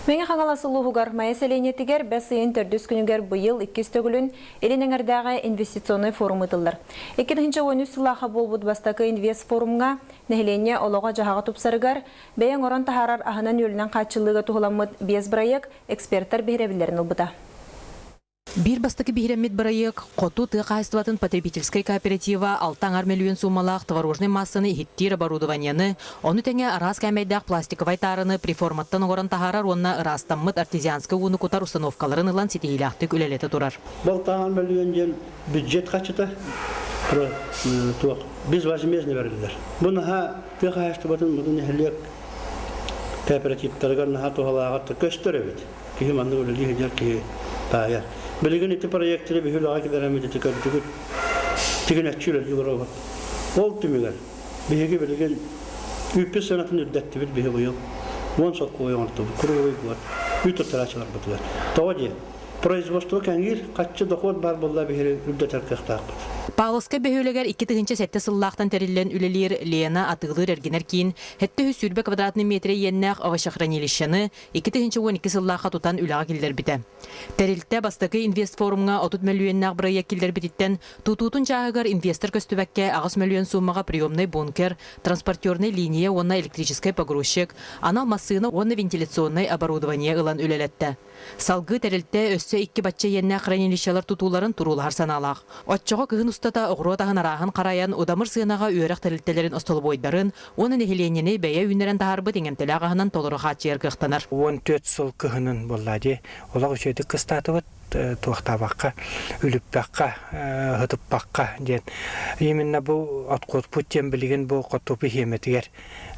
Мэҥэ Хаҥалас улууһугар Майа сэлиэнньэтигэр бэс ыйын төрдүс күнүгэр быйыл иккис төгүлүн Илин эҥэрдээҕи инвестиционнай форум ыытыллар. 2013 сыллаахха буолбут бастакы инвест-форумҥа нэһилиэнньэ олоҕо-дьаһаҕа тупсарыгар, бэйэ оҥорон таһаарар аһынан-үөлүнэн хааччыллыыга туһуламмыт биэс бырайыак экспертэр биһирэбиллэрин ылбыта. Биир бастакы биһирэммит бырайыак Хоту тыа хаһаайыстыбатын потребительскай кооператива алта аҥар мөлүйүөн суумалаах творожнай маассаны иһиттиир оборудованиены, ону тэҥэ араас кээмэйдээх пластиковай таараны преформаттан оҥорон таһаарар уонна ыраастаммыт артезианскай ууну кутар установкаларын ылан ситиһиилээхтик үлэлэтэ турар. Балтаан мөлүйүөн диэн бюджет харчыта туох безвозмездно бэриллэр. Бу наһаа тыа хаһаайыстыбатын бу нэһилиэк кооперативтарыгар наһаа туһалааҕар көстөр эбит. Киһи маннык үлэлии сылдьар киһи таайар. Билигин ити проекторы биһи үлэҕэ киллэрэммит ити көрдүгүт. Тигинэччи үлэлии олоробут. Ол түмүгэр биһиги билигин үүппүт сыанатын үрдэттибит биһи быйыл. 10 солкуобай оҥортубут, круглый год. Үүт туттарааччыларбытыгар. Тоҕо диэн, производство кэҥиир, хаччы дохуот баар буолла биһири үрдэтэр кыахтаахпыт. Павловскай бөһүөлэгэр 2007 сыллаахтан тэриллэн үлэлиир Лена атыылыыр-эргинэр киин 720 квадратный метрэ иэннээх овощехранилищены 2012 сыллаахха тутан үлэҕэ киллэрбитэ. Тэрилтэ бастакы инвестфорумҥа 30 мөлүйүөннээх бырайыак киллэрбититтэн тутуутун чааһыгар инвестор көстүбэккэ 8 мөлүйүөн суумаҕа приемнай бункер, транспортернай линия уонна электрическэй погрузчик, анал массыына уонна вентиляционнай оборудование ылан үлэлэттэ. Салгыы тэрилтэ өссө икки бачча иэннээх хранилищелар тутууларын туруулаһар санаалаах. Оччоҕо кыһын устата оҕуруот аһын арааһын харайан, удамыр сыанаҕа үөрэх тэрилтэлэрин остолобуойдарын уонна нэһилиэнньэни бэйэ үүннэрэн таһаарбыт иҥэмтэлээх аһынан толору хааччыйар кыахтанар. 14 сыл кыһынын буолла дии. Олох үчүгэйдик кыстаатыбыт, туохтаабакка, үлүппэххэ, ытыппакка диэн. Именно бу откотпут диэн билигин бу хотупу хиэмэтигэр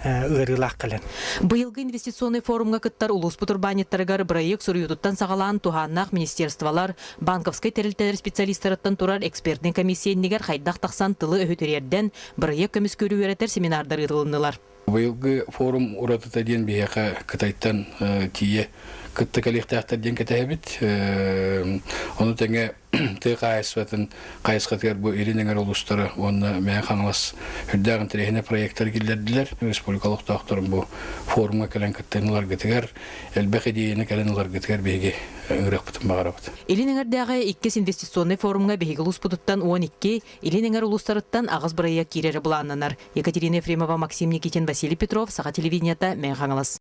ыарыылаах кэлэн. Быйылгы инвестиционнай форумҥа кыттар улууспут урбаанньыттарыгар бырайыак суруйуутуттан саҕалаан туһааннаах министерстволар, банковскай тэрилтэлэр специалистарыттан турар экспертнэй комиссия иннигэр хайдах тахсан тылы-өһү тириэрдэн, бырайыак көмүскүүрү үөрэтэр семинардар ыытылыннылар. Быйылгы форум уратыта диэн биһиэхэ Кытайтан тиийэ кытта кэлиэхтээхтэр диэн кэтэһэбит. Ону тэҥэ тыа хаһаайыстыбатын хайысхатыгар бу Илин эҥэр улуустара уонна Мэҥэ Хаҥалас үрдээх интэриэһинэй проектары киллэрдилэр. Республика олохтоохторун бу форумҥа кэлэн кыттыыны ыларгытыгар, элбэх идиэйэни кэлэн ыларгытыгар биһиги ыҥырыахпытын баҕарабыт. Илин эҥэрдээҕи иккис инвестиционнай форумҥа биһиги улууспутуттан 12, Илин эҥэр улуустарыттан аҕыс бырайыак киирэрэ былааннанар. Екатерина Ефремова, Максим Никитин, Василий Петров, Саха телевидениета, Мэҥэ Хаҥалас.